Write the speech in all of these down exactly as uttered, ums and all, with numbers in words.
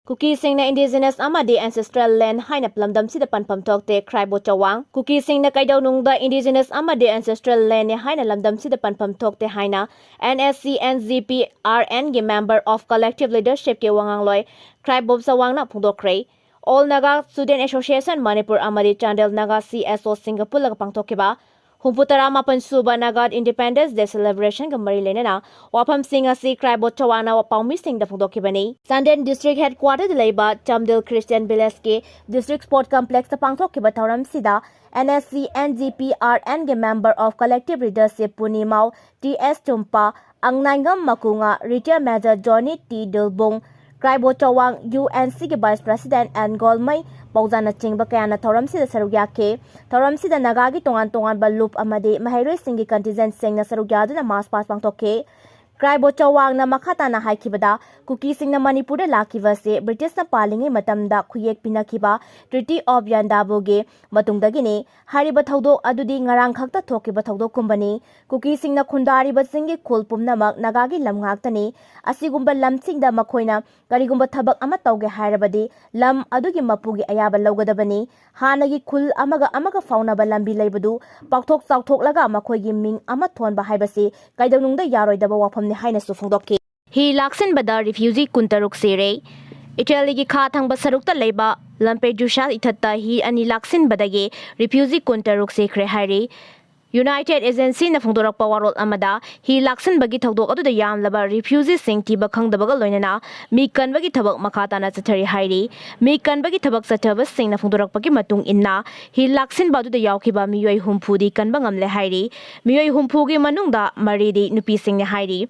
ꯀꯨꯀꯤꯁꯤꯡꯅ indigenous ꯑꯃꯗꯤ ancestral land ꯍꯥꯏꯅ ꯂꯝꯗꯝꯁꯤꯗ ꯄꯟꯐꯝ ꯊꯣꯛꯇꯦ, ꯈ꯭ꯔꯥꯏꯕꯣ ꯆꯋꯥꯡ꯫ ꯀꯨꯀꯤꯁꯤꯡꯅ ꯀꯩꯗꯧꯅꯨꯡꯗ indigenous ꯑꯃꯗꯤ ancestral land ꯅꯤ ꯍꯥꯏꯅ ꯂꯝꯗꯝꯁꯤꯗ ꯄꯟꯐꯝ ꯊꯣꯛꯇꯦ ꯍꯥꯏꯅ N S C N G P R N ꯒꯤ member of collective leadership ꯀꯤ ꯋꯥꯉꯥꯡꯂꯣꯏ ꯈ꯭ꯔꯥꯏꯕꯣ ꯆꯋꯥꯡꯅ ꯐꯣꯡꯗꯣꯛꯈ꯭ꯔꯦ꯫ All Naga Student Association Manipur ꯑꯃꯗꯤ Chandel Naga C S O ꯁꯤꯡꯒ ꯄꯨꯜꯂꯒ ꯄꯥꯡꯊꯣꯛꯈꯤꯕ ꯍꯨꯝꯐꯨ ꯇꯔꯥ ꯃꯥꯄꯟ ꯁꯨꯕ Naga Independence Day celebration ꯒ ꯃꯔꯤ ꯂꯩꯅꯅ ꯋꯥꯐꯝꯁꯤꯡ ꯑꯁꯤ ꯈ꯭ꯔꯥꯏꯕꯣ ꯆꯋꯥꯡꯅ ꯄꯥꯎꯃꯤꯁꯤꯡꯗ ꯐꯣꯡꯗꯣꯛꯈꯤꯕꯅꯤ꯫ ꯆꯥꯟꯗꯦꯜ district headquarter ꯗ ꯂꯩꯕ ꯆꯥꯝꯗꯦꯜ Christian Village ꯀꯤ district sport complex ꯇ ꯄꯥꯡꯊꯣꯛꯈꯤꯕ ꯊꯧꯔꯝꯁꯤꯗ N S C N G P R N ꯒꯤ member of collective leadership ꯄꯨꯅꯤꯃꯥꯎ T S ꯇꯨꯝꯄ, ꯑꯪꯅꯥꯏꯉꯝ ꯃꯀꯨꯉꯥ, retired Major Johnny T ꯗꯨꯜꯕꯨꯡ, ꯈ꯭ꯔꯥꯏꯕꯣ ꯆꯋꯥꯡ U N C ꯒꯤ vice president N ꯒꯣꯜꯃꯩ ꯄꯧꯖꯥꯅꯆꯤꯡꯕ ꯀꯌꯥꯅ ꯊꯧꯔꯝꯁꯤꯗ ꯁꯔꯨꯛ ꯌꯥꯈꯤ꯫ ꯊꯧꯔꯝꯁꯤꯗ ꯅꯥꯒꯥꯒꯤ ꯇꯣꯉꯥꯟ ꯇꯣꯉꯥꯟꯕ ꯂꯨꯞ ꯑꯃꯗꯤ ꯃꯍꯩꯔꯣꯏꯁꯤꯡꯒꯤ contingent ꯁꯤꯡꯅ ꯁꯔꯨꯛ ꯌꯥꯗꯨꯅ march past ꯄꯥꯡꯊꯣꯛꯈꯤ꯫ ꯈ꯭ꯔꯥꯏꯕꯣ ꯆꯋꯥꯡꯅ ꯃꯈꯥ ꯇꯥꯅ ꯍꯥꯏꯈꯤꯕꯗ, ꯀꯨꯀꯤꯁꯤꯡꯅ ꯃꯅꯤꯄꯨꯔꯗ ꯂꯥꯛꯈꯤꯕ ꯑꯁꯤ British ꯅ ꯄꯥꯜꯂꯤꯉꯩ ꯃꯇꯝꯗ ꯈꯨꯌꯦꯛ ꯄꯤꯅꯈꯤꯕ Treaty of Yandabo ꯒꯤ ꯃꯇꯨꯡꯗꯒꯤꯅꯤ꯫ ꯍꯥꯏꯔꯤꯕ ꯊꯧꯗꯣꯛ ꯑꯗꯨꯗꯤ ꯉꯔꯥꯡ ꯈꯛꯇ ꯊꯣꯛꯈꯤꯕ ꯊꯧꯗꯣꯛꯀꯨꯝꯕꯅꯤ꯫ ꯀꯨꯀꯤꯁꯤꯡꯅ ꯈꯨꯟꯗꯥꯔꯤꯕꯁꯤꯡꯒꯤ ꯈꯨꯜ ꯄꯨꯝꯅꯃꯛ ꯅꯥꯒꯥꯒꯤ ꯂꯝ ꯉꯥꯛꯇꯅꯤ꯫ ꯑꯁꯤꯒꯨꯝꯕ ꯂꯝꯁꯤꯡꯗ ꯃꯈꯣꯏꯅ ꯀꯔꯤꯒꯨꯝꯕ ꯊꯕꯛ ꯑꯃ ꯇꯧꯒꯦ ꯍꯥꯏꯔꯕꯗꯤ ꯂꯝ ꯑꯗꯨꯒꯤ ꯃꯄꯨꯒꯤ ꯑꯌꯥꯕ ꯂꯧꯒꯗꯕꯅꯤ꯫ ꯍꯥꯟꯅꯒꯤ ꯈꯨꯜ ꯑꯃꯒ ꯑꯃꯒ ꯐꯥꯎꯅꯕ ꯂꯝꯕꯤ ꯂꯩꯕꯗꯨ ꯄꯥꯛꯊꯣꯛ ꯆꯥꯎꯊꯣꯛꯂꯒ ꯃꯈꯣꯏꯒꯤ ꯃꯤꯡ ꯑꯃ ꯊꯣꯟꯕ ꯍꯥꯏꯕꯁꯤ ꯀꯩꯗꯧꯅꯨꯡꯗ ꯌꯥꯔꯣꯏꯗꯕ ꯋꯥꯐꯝꯅꯤ ꯍꯥꯏꯅꯁꯨ ꯐꯣꯡꯗꯣꯛꯈꯤ꯫ ꯍꯤ ꯂꯥꯛꯁꯤꯟꯕꯗ refugee ꯀꯨꯟꯇꯔꯨꯛ ꯁꯤꯔꯦ꯫ ꯏꯇꯥꯂꯤꯒꯤ ꯈꯥ ꯊꯪꯕ ꯁꯔꯨꯛꯇ ꯂꯩꯕ ꯂꯝꯄꯦꯗꯨꯁꯥ ꯏꯊꯠꯇ ꯍꯤ ꯑꯅꯤ ꯂꯥꯛꯁꯤꯟꯕꯗꯒꯤ refugee ꯀꯨꯟꯇꯔꯨꯛ ꯁꯤꯈ꯭ꯔꯦ ꯍꯥꯏꯔꯤ꯫ United Agency ꯅ ꯐꯣꯡꯗꯣꯔꯛꯄ ꯋꯥꯔꯣꯜ ꯑꯃꯗ, ꯍꯤ ꯂꯥꯛꯁꯤꯟꯕꯒꯤ ꯊꯧꯗꯣꯛ ꯑꯗꯨꯗ ꯌꯥꯝꯂꯕ refugee ꯁꯤꯡ ꯊꯤꯕ ꯈꯪꯗꯕꯒ ꯂꯣꯏꯅꯅ ꯃꯤ ꯀꯟꯕꯒꯤ ꯊꯕꯛ ꯃꯈꯥ ꯇꯥꯅ ꯆꯠꯊꯔꯤ ꯍꯥꯏꯔꯤ꯫ ꯃꯤ ꯀꯟꯕꯒꯤ ꯊꯕꯛ ꯆꯠꯊꯕꯁꯤꯡꯅ ꯐꯣꯡꯗꯣꯔꯛꯄꯒꯤ ꯃꯇꯨꯡ ꯏꯟꯅ, ꯍꯤ ꯂꯥꯛꯁꯤꯟꯕ ꯑꯗꯨꯗ ꯌꯥꯎꯈꯤꯕ ꯃꯤꯑꯣꯏ ꯍꯨꯝꯐꯨꯗꯤ ꯀꯟꯕ ꯉꯝꯂꯦ ꯍꯥꯏꯔꯤ꯫ ꯃꯤꯑꯣꯏ ꯍꯨꯝꯐꯨꯒꯤ ꯃꯅꯨꯡꯗ ꯃꯔꯤꯗꯤ ꯅꯨꯄꯤꯁꯤꯡꯅꯤ ꯍꯥꯏꯔꯤ꯫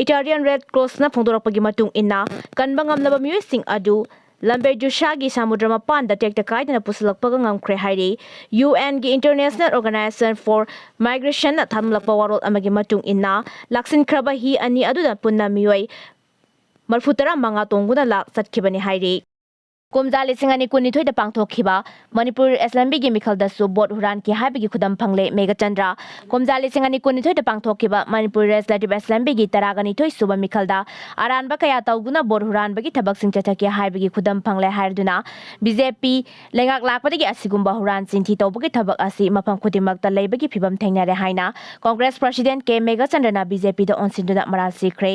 Italian Red Cross ꯅ ꯐꯣꯡꯗꯣꯔꯛꯄꯒꯤ ꯃꯇꯨꯡ ꯏꯟꯅ, ꯀꯟꯕ ꯉꯝꯂꯕ ꯃꯤꯑꯣꯏꯁꯤꯡ ꯑꯗꯨ ꯂꯝꯄꯦꯗꯨꯁꯥꯒꯤ ꯁꯃꯨꯗ꯭ꯔ ꯃꯄꯥꯟꯗ ꯇꯦꯛꯇ ꯀꯥꯏꯗꯅ ꯄꯨꯁꯤꯜꯂꯛꯄꯒ ꯉꯝꯈ꯭ꯔꯦ ꯍꯥꯏꯔꯤ꯫ U N ꯒꯤ International Organization for Migration ꯅ ꯊꯝꯂꯛꯄ ꯋꯥꯔꯣꯜ ꯑꯃꯒꯤ ꯃꯇꯨꯡ ꯏꯟꯅ, ꯂꯥꯛꯁꯤꯟꯈ꯭ꯔꯕ ꯍꯤ ꯑꯅꯤ ꯑꯗꯨꯗ ꯄꯨꯟꯅ ꯃꯤꯑꯣꯏ ꯃꯔꯐꯨ ꯇꯔꯥ ꯃꯉꯥ ꯇꯣꯡꯗꯨꯅ ꯂꯥꯛ ꯆꯠꯈꯤꯕꯅꯤ ꯍꯥꯏꯔꯤ꯫ ꯀꯨꯝꯖꯥ ꯂꯤꯁꯤꯡ ꯑꯅꯤ ꯀꯨꯟꯅꯤꯊꯣꯏꯗ ꯄꯥꯡꯊꯣꯛꯈꯤꯕ ꯃꯅꯤꯄꯨꯔ ꯑꯦꯁꯦꯝꯕ꯭ꯂꯤꯒꯤ ꯃꯤꯈꯜꯗꯁꯨ ꯚꯣꯠ ꯍꯨꯔꯥꯟꯈꯤ ꯍꯥꯏꯕꯒꯤ ꯈꯨꯗꯝ ꯐꯪꯂꯦ ꯃꯦꯘꯆꯟꯗ꯭ꯔ꯫ ꯀꯨꯝꯖꯥ ꯂꯤꯁꯤꯡ ꯑꯅꯤ ꯀꯨꯟꯅꯤꯊꯣꯏꯗ ꯄꯥꯡꯊꯣꯛꯈꯤꯕ ꯃꯅꯤꯄꯨꯔ ꯂꯦꯖꯤꯁꯂꯦꯇꯤꯚ ꯑꯦꯁꯦꯝꯕ꯭ꯂꯤꯒꯤ ꯇꯔꯥꯒ ꯅꯤꯊꯣꯏ ꯁꯨꯕ ꯃꯤꯈꯜꯗ ꯑꯔꯥꯟꯕ ꯀꯌꯥ ꯇꯧꯗꯨꯅ ꯚꯣꯠ ꯍꯨꯔꯥꯟꯕꯒꯤ ꯊꯕꯛꯁꯤꯡ ꯆꯠꯊꯈꯤ ꯍꯥꯏꯕꯒꯤ ꯈꯨꯗꯝ ꯐꯪꯂꯦ ꯍꯥꯏꯗꯨꯅ ꯕꯤ ꯖꯦ ꯄꯤ ꯂꯩꯉꯥꯛ ꯂꯥꯛꯄꯗꯒꯤ ꯑꯁꯤꯒꯨꯝꯕ ꯍꯨꯔꯥꯟ ꯆꯤꯟꯊꯤ ꯇꯧꯕꯒꯤ ꯊꯕꯛ ꯑꯁꯤ ꯃꯐꯝ ꯈꯨꯗꯤꯡꯃꯛꯇ ꯂꯩꯕꯒꯤ ꯐꯤꯚꯝ ꯊꯦꯡꯅꯔꯦ ꯍꯥꯏꯅ ꯀꯣꯡꯒ꯭ꯔꯦꯁ ꯄ꯭ꯔꯁꯤꯗꯦꯟꯠ ꯀꯦ ꯃꯦꯘꯆꯟꯗ꯭ꯔꯅ ꯕꯤ ꯖꯦ ꯄꯤꯗ ꯑꯣꯟꯁꯤꯟꯗꯨꯅ ꯃꯔꯥꯜ ꯁꯤꯈ꯭ꯔꯦ꯫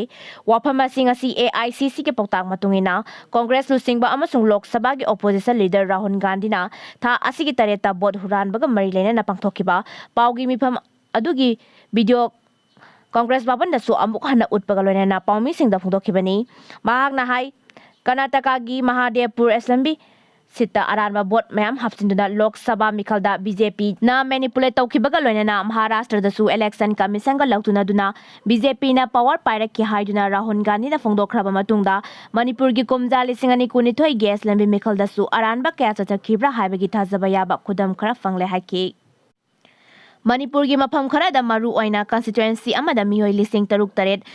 ꯋꯥꯐꯝ ꯑꯁꯤ ꯉꯁꯤ ꯑꯦ ꯑꯥꯏ ꯁꯤ ꯁꯤꯒꯤ ꯄꯥꯎꯇꯥꯛ ꯃꯇꯨꯡ ꯏꯟꯅ ꯀꯣꯡꯒ꯭ꯔꯦꯁ ꯂꯨꯆꯤꯡꯕ ꯑꯃꯁꯨꯡ ꯂꯣꯛ ꯁꯚꯥꯒꯤ ꯑꯣꯄꯣꯖꯤꯁꯟ ꯂꯤꯗꯔ ꯔꯥꯍꯨꯜ ꯒꯥꯟꯙꯤꯅ ꯊꯥ ꯑꯁꯤꯒꯤ ꯇꯔꯦꯠꯇ ꯚꯣꯠ ꯍꯨꯔꯥꯟꯕꯒ ꯃꯔꯤ ꯂꯩꯅꯅ ꯄꯥꯡꯊꯣꯛꯈꯤꯕ ꯄꯥꯎꯒꯤ ꯃꯤꯐꯝ ꯑꯗꯨꯒꯤ ꯚꯤꯗꯤꯑꯣ ꯀꯣꯡꯒ꯭ꯔꯦꯁ ꯚꯕꯟꯗꯁꯨ ꯑꯃꯨꯛ ꯍꯟꯅ ꯎꯠꯄꯒ ꯂꯣꯏꯅꯅ ꯄꯥꯎꯃꯤꯁꯤꯡꯗ ꯐꯣꯡꯗꯣꯛꯈꯤꯕꯅꯤ꯫ ꯃꯍꯥꯛꯅ ꯍꯥꯏ, ꯀꯔꯅꯥꯇꯀꯥꯒꯤ ꯃꯍꯥꯗꯦꯕꯄꯨꯔ ꯑꯦꯁꯦꯝꯕ꯭ꯂꯤ ꯁꯤꯠꯇ ꯑꯔꯥꯟꯕ ꯚꯣꯠ ꯃꯌꯥꯝ ꯍꯥꯞꯆꯤꯟꯗꯨꯅ ꯂꯣꯛ ꯁꯚꯥ ꯃꯤꯈꯜꯗ ꯕꯤ ꯖꯦ ꯄꯤꯅ ꯃꯦꯅꯤꯄꯨꯂꯦꯠ ꯇꯧꯈꯤꯕꯒ ꯂꯣꯏꯅꯅ ꯃꯍꯥꯔꯥꯁꯇ꯭ꯔꯗꯁꯨ ꯏꯂꯦꯛꯁꯟ ꯀꯃꯤꯁꯟꯒ ꯂꯧꯇꯨꯅꯗꯨꯅ ꯕꯤ ꯖꯦ ꯄꯤꯅ ꯄꯥꯋꯔ ꯄꯥꯏꯔꯛꯈꯤ ꯍꯥꯏꯗꯨꯅ ꯔꯥꯍꯨꯜ ꯒꯥꯟꯙꯤꯅ ꯐꯣꯡꯗꯣꯛꯈ꯭ꯔꯕ ꯃꯇꯨꯡꯗ ꯃꯅꯤꯄꯨꯔꯒꯤ ꯀꯨꯝꯖꯥ ꯂꯤꯁꯤꯡ ꯑꯅꯤ ꯀꯨꯟꯅꯤꯊꯣꯏꯒꯤ ꯑꯦꯁꯦꯝꯕ꯭ꯂꯤ ꯃꯤꯈꯜꯗꯁꯨ ꯑꯔꯥꯟꯕ ꯀꯌꯥ ꯆꯠꯊꯈꯤꯕ꯭ꯔꯥ ꯍꯥꯏꯕꯒꯤ ꯊꯥꯖꯕ ꯌꯥꯕ ꯈꯨꯗꯝ ꯈꯔ ꯐꯪꯂꯦ ꯍꯥꯏꯈꯤ꯫ ꯃꯅꯤꯄꯨꯔꯒꯤ ꯃꯐꯝ ꯈꯔꯗ ꯃꯔꯨ ꯑꯣꯏꯅ ꯀꯟꯁꯇꯤꯇ꯭ꯋꯦꯟꯁꯤ ꯑꯃꯗ ꯃꯤꯑꯣꯏ ꯂꯤꯁꯤꯡ ꯇꯔꯨꯛ ꯇꯔꯦꯠ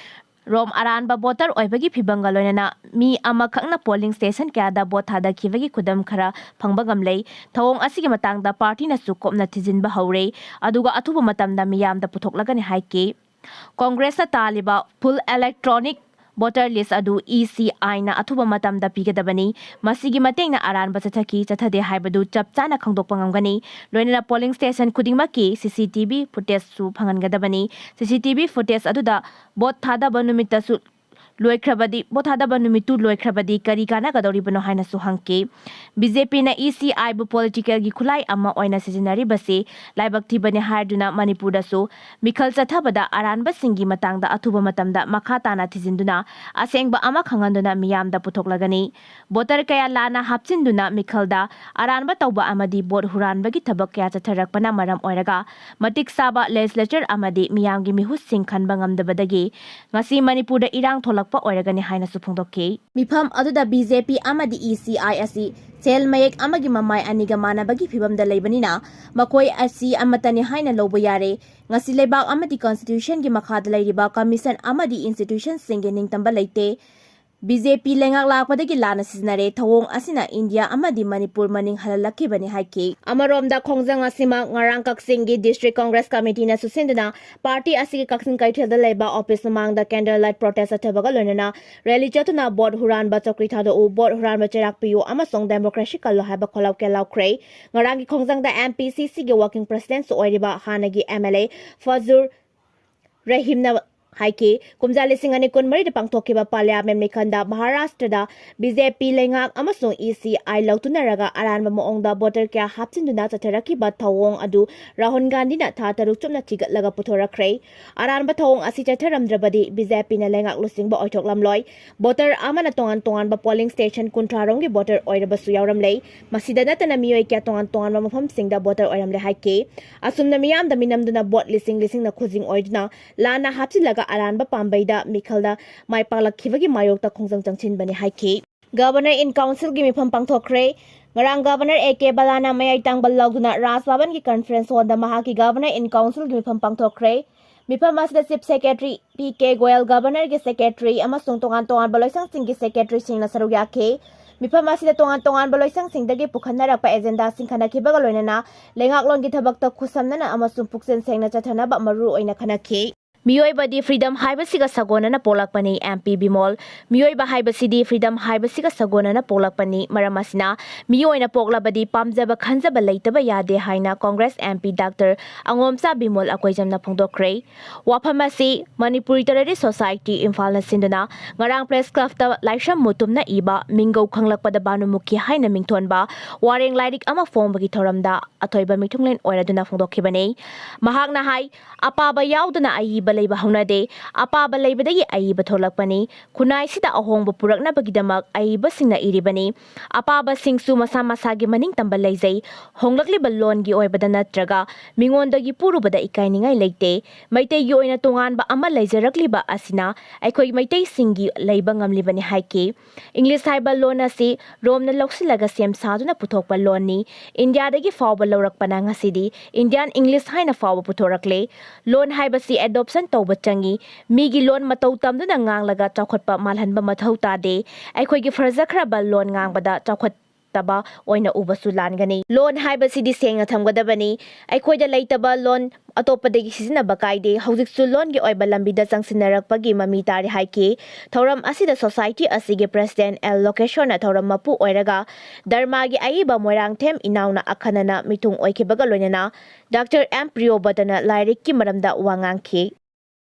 ꯔꯣꯝ ꯑꯔꯥꯟꯕ ꯚꯣꯇꯔ ꯑꯣꯏꯕꯒꯤ ꯐꯤꯚꯝꯒ ꯂꯣꯏꯅꯅ ꯃꯤ ꯑꯃꯈꯛꯅ ꯄꯣꯂꯤꯡ ꯁ꯭ꯇꯦꯁꯟ ꯀꯌꯥꯗ ꯚꯣꯠ ꯊꯥꯗꯈꯤꯕꯒꯤ ꯈꯨꯗꯝ ꯈꯔ ꯐꯪꯕ ꯉꯝꯂꯦ꯫ ꯊꯧꯑꯣꯡ ꯑꯁꯤꯒꯤ ꯃꯇꯥꯡꯗ ꯄꯥꯔꯇꯤꯅꯁꯨ ꯀꯨꯞꯅ ꯊꯤꯖꯤꯟꯕ ꯍꯧꯔꯦ, ꯑꯗꯨꯒ ꯑꯊꯨꯕ ꯃꯇꯝꯗ ꯃꯤꯌꯥꯝꯗ ꯄꯨꯊꯣꯛꯂꯒꯅꯤ ꯍꯥꯏꯈꯤ꯫ ꯀꯣꯡꯒ꯭ꯔꯦꯁꯅ ꯇꯥꯜꯂꯤꯕ full electronic voter list ꯑꯗꯨ ꯏ ꯁꯤ ꯑꯥꯏꯅ ꯑꯊꯨꯕ ꯃꯇꯝꯗ ꯄꯤꯒꯗꯕꯅꯤ꯫ ꯃꯁꯤꯒꯤ ꯃꯇꯦꯡꯅ ꯑꯔꯥꯟꯕ ꯆꯠꯊꯈꯤ ꯆꯠꯊꯗꯦ ꯍꯥꯏꯕꯗꯨ ꯆꯞ ꯆꯥꯅ ꯈꯪꯗꯣꯛꯄ ꯉꯝꯒꯅꯤ꯫ ꯂꯣꯏꯅꯅ ꯄꯣꯂꯤꯡ ꯁ꯭ꯇꯦꯁꯟ ꯈꯨꯗꯤꯡꯃꯛꯀꯤ ꯁꯤ ꯁꯤ ꯇꯤ ꯚꯤ ꯐꯨꯇꯦꯖꯁꯨ ꯐꯪꯍꯟꯒꯗꯕꯅꯤ꯫ ꯁꯤ ꯁꯤ ꯇꯤ ꯚꯤ ꯐꯨꯇꯦꯖ ꯑꯗꯨꯗ ꯚꯣꯠ ꯊꯥꯗꯕ ꯅꯨꯃꯤꯠꯇꯁꯨ ꯂꯣꯏꯈ꯭ꯔꯕꯗꯤ, ꯚꯣꯠ ꯊꯥꯗꯕ ꯅꯨꯃꯤꯠꯇꯨ ꯂꯣꯏꯈ꯭ꯔꯕꯗꯤ ꯀꯔꯤ ꯀꯥꯟꯅꯒꯗꯧꯔꯤꯕꯅꯣ ꯍꯥꯏꯅꯁꯨ ꯍꯪꯈꯤ꯫ ꯕꯤ ꯖꯦ ꯄꯤꯅ ꯏ ꯁꯤ ꯑꯥꯏꯕꯨ ꯄꯣꯂꯤꯇꯤꯀꯦꯜꯒꯤ ꯈꯨꯠꯂꯥꯏ ꯑꯃ ꯑꯣꯏꯅ ꯁꯤꯖꯤꯟꯅꯔꯤꯕꯁꯤ ꯂꯥꯏꯕꯛ ꯊꯤꯕꯅꯤ ꯍꯥꯏꯗꯨꯅ ꯃꯅꯤꯄꯨꯔꯗꯁꯨ ꯃꯤꯈꯜ ꯆꯠꯊꯕꯗ ꯑꯔꯥꯟꯕꯁꯤꯡꯒꯤ ꯃꯇꯥꯡꯗ ꯑꯊꯨꯕ ꯃꯇꯝꯗ ꯃꯈꯥ ꯇꯥꯅ ꯊꯤꯖꯤꯟꯗꯨꯅ ꯑꯁꯦꯡꯕ ꯑꯃ ꯈꯪꯍꯟꯗꯨꯅ ꯃꯤꯌꯥꯝꯗ ꯄꯨꯊꯣꯛꯂꯒꯅꯤ꯫ ꯚꯣꯇꯔ ꯀꯌꯥ ꯂꯥꯟꯅ ꯍꯥꯞꯆꯤꯟꯗꯨꯅ ꯃꯤꯈꯜꯗ ꯑꯔꯥꯟꯕ ꯇꯧꯕ ꯑꯃꯗꯤ ꯚꯣꯠ ꯍꯨꯔꯥꯟꯕꯒꯤ ꯊꯕꯛ ꯀꯌꯥ ꯆꯠꯊꯔꯛꯄꯅ ꯃꯔꯝ ꯑꯣꯏꯔꯒ ꯃꯇꯤꯛ ꯆꯥꯕ ꯂꯦꯖꯤꯁꯂꯦꯆꯔ ꯑꯃꯗꯤ ꯃꯤꯌꯥꯝꯒꯤ ꯃꯤꯍꯨꯠꯁꯤꯡ ꯈꯟꯕ ꯉꯝꯗꯕꯗꯒꯤ ꯉꯁꯤ ꯃꯅꯤꯄꯨꯔꯗ ꯏꯔꯥꯡ ꯊꯣꯛꯂꯛꯄ ꯑꯣꯏꯔꯒꯅꯤ ꯍꯥꯏꯅꯁꯨ ꯐꯣꯡꯗꯣꯛꯈꯤ꯫ ꯃꯤꯐꯝ ꯑꯗꯨꯗ ꯕꯤ ꯖꯦ ꯄꯤ ꯑꯃꯗꯤ ꯏ ꯁꯤ ꯑꯥꯏ ꯑꯁꯤ ꯁꯦꯜ ꯃꯌꯦꯛ ꯑꯃꯒꯤ ꯃꯃꯥꯏ ꯑꯅꯤꯒ ꯃꯥꯟꯅꯕꯒꯤ ꯐꯤꯚꯝꯗ ꯂꯩꯕꯅꯤꯅ ꯃꯈꯣꯏ ꯑꯁꯤ ꯑꯃꯠꯇꯅꯤ ꯍꯥꯏꯅ ꯂꯧꯕ ꯌꯥꯔꯦ꯫ ꯉꯁꯤ ꯂꯩꯕꯥꯛ ꯑꯃꯗꯤ ꯀꯟꯁꯇꯤꯇ꯭ꯌꯨꯁꯟꯒꯤ ꯃꯈꯥꯗ ꯂꯩꯔꯤꯕ ꯀꯃꯤꯁꯟ ꯑꯃꯗꯤ ꯏꯟꯁꯇꯤꯇ꯭ꯌꯨꯁꯟꯁꯤꯡꯒꯤ ꯅꯤꯡꯇꯝꯕ ꯂꯩꯇꯦ꯫ ꯕꯤ ꯖꯦ ꯄꯤ ꯂꯩꯉꯥꯛ ꯂꯥꯛꯄꯗꯒꯤ ꯂꯥꯟꯅ ꯁꯤꯖꯤꯟꯅꯔꯦ꯫ ꯊꯧꯑꯣꯡ ꯑꯁꯤꯅ ꯏꯟꯗꯤꯌꯥ ꯑꯃꯗꯤ ꯃꯅꯤꯄꯨꯔ ꯃꯅꯤꯡ ꯍꯜꯍꯜꯂꯛꯈꯤꯕꯅꯤ ꯍꯥꯏꯈꯤ꯫ ꯑꯃꯔꯣꯝꯗ, ꯈꯣꯡꯖꯪ ꯑꯁꯤꯃꯛ ꯉꯔꯥꯡ ꯀꯛꯆꯤꯡꯒꯤ District Congress Committeeꯅ ꯁꯨꯠꯁꯤꯟꯗꯨꯅ ꯄꯥꯔꯇꯤ ꯑꯁꯤꯒꯤ ꯀꯛꯆꯤꯡ ꯀꯩꯊꯦꯜꯗ ꯂꯩꯕ ꯑꯣꯐꯤꯁ ꯃꯃꯥꯡꯗ candle light protest ꯆꯠꯊꯕꯒ ꯂꯣꯏꯅꯅ rally ꯆꯠꯇꯨꯅ ꯚꯣꯠ ꯍꯨꯔꯥꯟꯕ ꯆꯧꯀ꯭ꯔꯤ ꯊꯥꯗꯣꯛꯎ, ꯚꯣꯠ ꯍꯨꯔꯥꯟꯕ ꯆꯩꯔꯥꯛ ꯄꯤꯌꯨ ꯑꯃꯁꯨꯡ democracy ꯀꯜꯂꯨ ꯍꯥꯏꯕ ꯈꯣꯜꯂꯥꯎ ꯀꯦꯜꯂꯥꯎꯈ꯭ꯔꯦ꯫ ꯉꯔꯥꯡꯒꯤ ꯈꯣꯡꯖꯪꯗ M P C Cꯒꯤ working presidentꯁꯨ ꯑꯣꯏꯔꯤꯕ ꯍꯥꯟꯅꯒꯤ M L A ꯐꯖꯨꯔ ꯔꯍꯤꯝꯅ ꯍꯥꯏꯈꯤ꯫ ꯀꯨꯝꯖꯥ ꯂꯤꯁꯤꯡ ꯑꯅꯤ ꯀꯨꯟꯃꯔꯤꯗ ꯄꯥꯡꯊꯣꯛꯈꯤꯕ Parliament ꯃꯤꯈꯜꯗ ꯃꯍꯥꯔꯥꯁꯇ꯭ꯔꯗ B J P ꯂꯩꯉꯥꯛ ꯑꯃꯁꯨꯡ E C I ꯂꯧꯊꯨꯅꯔꯒ ꯑꯔꯥꯟꯕ ꯃꯑꯣꯡꯗ voter ꯀꯌꯥ ꯍꯥꯞꯆꯤꯟꯗꯨꯅ ꯆꯠꯊꯔꯛꯈꯤꯕ ꯊꯧꯑꯣꯡ ꯑꯗꯨ ꯔꯥꯍꯨꯜ ꯒꯥꯟꯙꯤꯅ ꯊꯥ ꯇꯔꯨꯛ ꯆꯨꯞꯅ ꯊꯤꯒꯠꯂꯒ ꯄꯨꯊꯣꯔꯛꯈ꯭ꯔꯦ꯫ ꯑꯔꯥꯟꯕ ꯊꯧꯑꯣꯡ ꯑꯁꯤ ꯆꯠꯊꯔꯝꯗ꯭ꯔꯕꯗꯤ B J Pꯅ ꯂꯩꯉꯥꯛ ꯂꯨꯆꯤꯡꯕ ꯑꯣꯏꯊꯣꯛꯂꯝꯂꯣꯏ꯫ Voter ꯑꯃꯅ ꯇꯣꯉꯥꯟ ꯇꯣꯉꯥꯟꯕ polling station ꯀꯨꯟꯊ꯭ꯔꯥ ꯔꯣꯝꯒꯤ voter ꯑꯣꯏꯔꯕꯁꯨ ꯌꯥꯎꯔꯝꯂꯦ꯫ ꯃꯁꯤꯗ ꯅꯠꯇꯅ ꯃꯤꯑꯣꯏ ꯀꯌꯥ ꯇꯣꯉꯥꯟ ꯇꯣꯉꯥꯟꯕ ꯃꯐꯝꯁꯤꯡꯗ voter ꯑꯣꯏꯔꯝꯂꯦ ꯍꯥꯏꯈꯤ꯫ ꯑꯁꯨꯝꯅ ꯃꯤꯌꯥꯝꯗ ꯃꯤꯅꯝꯗꯨꯅ vote ꯂꯤꯁꯤꯡ ꯂꯤꯁꯤꯡꯅ ꯈꯨꯖꯤꯡ ꯑꯣꯏꯗꯨꯅ ꯂꯥꯟꯅ ꯍꯥꯞꯆꯤꯜꯂꯒ ꯑꯔꯥꯟꯕ ꯄꯥꯝꯕꯩꯗ ꯃꯤꯈꯜꯗ ꯃꯥꯏ ꯄꯥꯛꯂꯛꯈꯤꯕꯒꯤ ꯃꯥꯌꯣꯛꯇ ꯈꯣꯡꯖꯪ ꯆꯪꯁꯤꯟꯕꯅꯤ ꯍꯥꯏꯈꯤ꯫ Governor in Councilꯒꯤ ꯃꯤꯐꯝ ꯄꯥꯡꯊꯣꯛꯈ꯭ꯔꯦ꯫ ꯉꯔꯥꯡ Governor A K ꯕꯂꯥꯅ ꯃꯌꯥꯏ ꯇꯥꯡꯕ ꯂꯧꯗꯨꯅ ꯔꯥꯖ ꯚꯕꯟꯒꯤ conference hallꯗ ꯃꯍꯥꯛꯀꯤ Governor in Councilꯒꯤ ꯃꯤꯐꯝ ꯄꯥꯡꯊꯣꯛꯈ꯭ꯔꯦ꯫ ꯃꯤꯐꯝ ꯑꯁꯤꯗ Chief Secretary P K Goyal, Governorꯒꯤ secretary ꯑꯃꯁꯨꯡ ꯇꯣꯉꯥꯟ ꯇꯣꯉꯥꯟꯕ ꯂꯣꯏꯁꯪꯁꯤꯡꯒꯤ secretaryꯁꯤꯡꯅ ꯁꯔꯨꯛ ꯌꯥꯈꯤ꯫ ꯃꯤꯐꯝ ꯑꯁꯤꯗ ꯇꯣꯉꯥꯟ ꯇꯣꯉꯥꯟꯕ ꯂꯣꯏꯁꯪꯁꯤꯡꯗꯒꯤ ꯄꯨꯈꯠꯅꯔꯛꯄ agendaꯁꯤꯡ ꯈꯟꯅꯈꯤꯕꯒ ꯂꯣꯏꯅꯅ ꯂꯩꯉꯥꯛꯂꯣꯟꯒꯤ ꯊꯕꯛꯇ ꯈꯨꯠꯁꯝꯅꯅ ꯑꯃꯁꯨꯡ ꯄꯨꯛꯆꯦꯜ ꯁꯦꯡꯅ ꯆꯠꯊꯅꯕ ꯃꯔꯨ ꯑꯣꯏꯅ ꯈꯟꯅꯈꯤ꯫ ꯃꯤꯑꯣꯏꯕꯗꯤ freedom ꯍꯥꯏꯕꯁꯤꯒ ꯁꯥꯒꯣꯟꯅꯅ ꯄꯣꯛꯂꯛꯄꯅꯤ, M P ꯕꯤꯃꯣꯜ꯫ ꯃꯤꯑꯣꯏꯕ ꯍꯥꯏꯕꯁꯤꯗꯤ freedom ꯍꯥꯏꯕꯁꯤꯒ ꯁꯥꯒꯣꯟꯅꯅ ꯄꯣꯛꯂꯛꯄꯅꯤ꯫ ꯃꯔꯝ ꯑꯁꯤꯅ ꯃꯤꯑꯣꯏꯅ ꯄꯣꯛꯂꯕꯗꯤ ꯄꯥꯝꯖꯕ ꯈꯟꯖꯕ ꯂꯩꯇꯕ ꯌꯥꯗꯦ ꯍꯥꯏꯅ Congress M P Doctor ꯑꯉꯣꯝꯆꯥ Bimol ꯑꯀꯣꯏꯖꯝꯅ ꯐꯣꯡꯗꯣꯛꯈ꯭ꯔꯦ꯫ ꯋꯥꯐꯝ ꯑꯁꯤ Manipuri Terrorist Society ꯏꯝꯐꯥꯜꯅ ꯁꯤꯟꯗꯨꯅ ꯉꯔꯥꯡ Press Clubꯇ ꯂꯥꯏꯁ꯭ꯔꯝ ꯃꯨꯇꯨꯝꯅ ꯏꯕ ꯃꯤꯡꯒꯧ ꯈꯪꯂꯛꯄꯗ ꯕꯥꯅꯨꯃꯨꯈꯤ ꯍꯥꯏꯅ ꯃꯤꯡꯊꯣꯟꯕ ꯋꯥꯔꯦꯡ ꯂꯥꯏꯔꯤꯛ ꯑꯃ ꯐꯣꯡꯕꯒꯤ ꯊꯧꯔꯝꯗ ꯑꯊꯣꯏꯕ ꯃꯤꯊꯨꯡꯂꯦꯟ ꯑꯣꯏꯔꯗꯨꯅ ꯐꯣꯡꯗꯣꯛꯈꯤꯕꯅꯤ꯫ ꯃꯍꯥꯛꯅ ꯍꯥꯏ, "ꯑꯄꯥꯕ ꯌꯥꯎꯗꯅ ꯑꯏꯕ ꯂꯩꯕ ꯍꯧꯅꯗꯦ꯫ ꯑꯄꯥꯕ ꯂꯩꯕꯗꯒꯤ ꯑꯏꯕ ꯊꯣꯛꯂꯛꯄꯅꯤ꯫ ꯈꯨꯟꯅꯥꯏꯁꯤꯗ ꯑꯍꯣꯡꯕ ꯄꯨꯔꯛꯅꯕꯒꯤꯗꯃꯛ ꯑꯏꯕꯁꯤꯡꯅ ꯏꯔꯤꯕꯅꯤ꯫ ꯑꯄꯥꯕꯁꯤꯡꯁꯨ ꯃꯁꯥ ꯃꯁꯥꯒꯤ ꯃꯅꯤꯡ ꯇꯝꯕ ꯂꯩꯖꯩ꯫ ꯍꯣꯡꯂꯛꯂꯤꯕ ꯂꯣꯟꯒꯤ ꯑꯣꯏꯕꯗ ꯅꯠꯇ꯭ꯔꯒ ꯃꯤꯉꯣꯟꯗꯒꯤ ꯄꯨꯔꯨꯕꯗ ꯏꯀꯥꯏꯅꯤꯡꯉꯥꯏ ꯂꯩꯇꯦ꯫ ꯃꯩꯇꯩꯒꯤ ꯑꯣꯏꯅ ꯇꯣꯉꯥꯟꯕ ꯑꯃ ꯂꯩꯖꯔꯛꯂꯤꯕ ꯑꯁꯤꯅ ꯑꯩꯈꯣꯏ ꯃꯩꯇꯩꯁꯤꯡꯒꯤ ꯂꯩꯕ ꯉꯝꯂꯤꯕꯅꯤ" ꯍꯥꯏꯈꯤ꯫ English ꯍꯥꯏꯕ ꯂꯣꯟ ꯑꯁꯤ ꯔꯣꯝꯅ ꯂꯧꯁꯤꯜꯂꯒ ꯁꯦꯝ ꯁꯥꯗꯨꯅ ꯄꯨꯊꯣꯛꯄ ꯂꯣꯟꯅꯤ꯫ ꯏꯟꯗꯤꯌꯥꯗꯒꯤ ꯐꯥꯎꯕ ꯂꯧꯔꯛꯄꯅ ꯉꯁꯤꯗꯤ Indian English ꯍꯥꯏꯅ ꯐꯥꯎꯕ ꯄꯨꯊꯣꯔꯛꯂꯦ꯫ ꯂꯣꯟ ꯍꯥꯏꯕꯁꯤ adoption ꯇꯧꯕ ꯆꯪꯏ꯫ ꯃꯤꯒꯤ ꯂꯣꯟ ꯃꯇꯧ ꯇꯝꯗꯨꯅ ꯉꯥꯡꯂꯒ ꯆꯥꯎꯈꯠꯄ ꯃꯥꯜꯍꯟꯕ ꯃꯊꯧ ꯇꯥꯗꯦ꯫ ꯑꯩꯈꯣꯏꯒꯤ ꯐꯖꯈ꯭ꯔꯕ ꯂꯣꯟ ꯉꯥꯡꯕꯗ ꯆꯥꯎꯈꯠꯇꯕ ꯑꯣꯏꯅ ꯎꯕꯁꯨ ꯂꯥꯟꯒꯅꯤ꯫ ꯂꯣꯟ ꯍꯥꯏꯕꯁꯤꯗꯤ ꯁꯦꯡꯅ ꯊꯝꯒꯗꯕꯅꯤ꯫ ꯑꯩꯈꯣꯏꯗ ꯂꯩꯇꯕ ꯂꯣꯟ ꯑꯇꯣꯞꯄꯗꯒꯤ ꯁꯤꯖꯤꯟꯅꯕ ꯀꯥꯏꯗꯦ꯫ ꯍꯧꯖꯤꯛꯁꯨ ꯂꯣꯟꯒꯤ ꯑꯣꯏꯕ ꯂꯝꯕꯤꯗ ꯆꯪꯁꯤꯟꯅꯔꯛꯄꯒꯤ ꯃꯃꯤ ꯇꯥꯔꯤ ꯍꯥꯏꯈꯤ꯫ ꯊꯧꯔꯝ ꯑꯁꯤꯗ society ꯑꯁꯤꯒꯤ president ꯑꯦꯜ ꯂꯣꯀꯦꯁꯣꯔꯅ ꯊꯧꯔꯝ ꯃꯄꯨ ꯑꯣꯏꯔꯒ ꯙꯔꯃꯒꯤ ꯑꯏꯕ ꯃꯣꯏꯔꯥꯡꯊꯦꯝ ꯏꯅꯥꯎꯅ ꯑꯈꯟꯅꯅ ꯃꯤꯊꯨꯡ ꯑꯣꯏꯈꯤꯕꯒ ꯂꯣꯏꯅꯅ ꯗꯥꯛꯇꯔ ꯑꯦꯝ ꯄ꯭ꯔꯤꯌꯣꯕꯗꯅ ꯂꯥꯏꯔꯤꯛꯀꯤ ꯃꯔꯝꯗ ꯋꯥ ꯉꯥꯡꯈꯤ꯫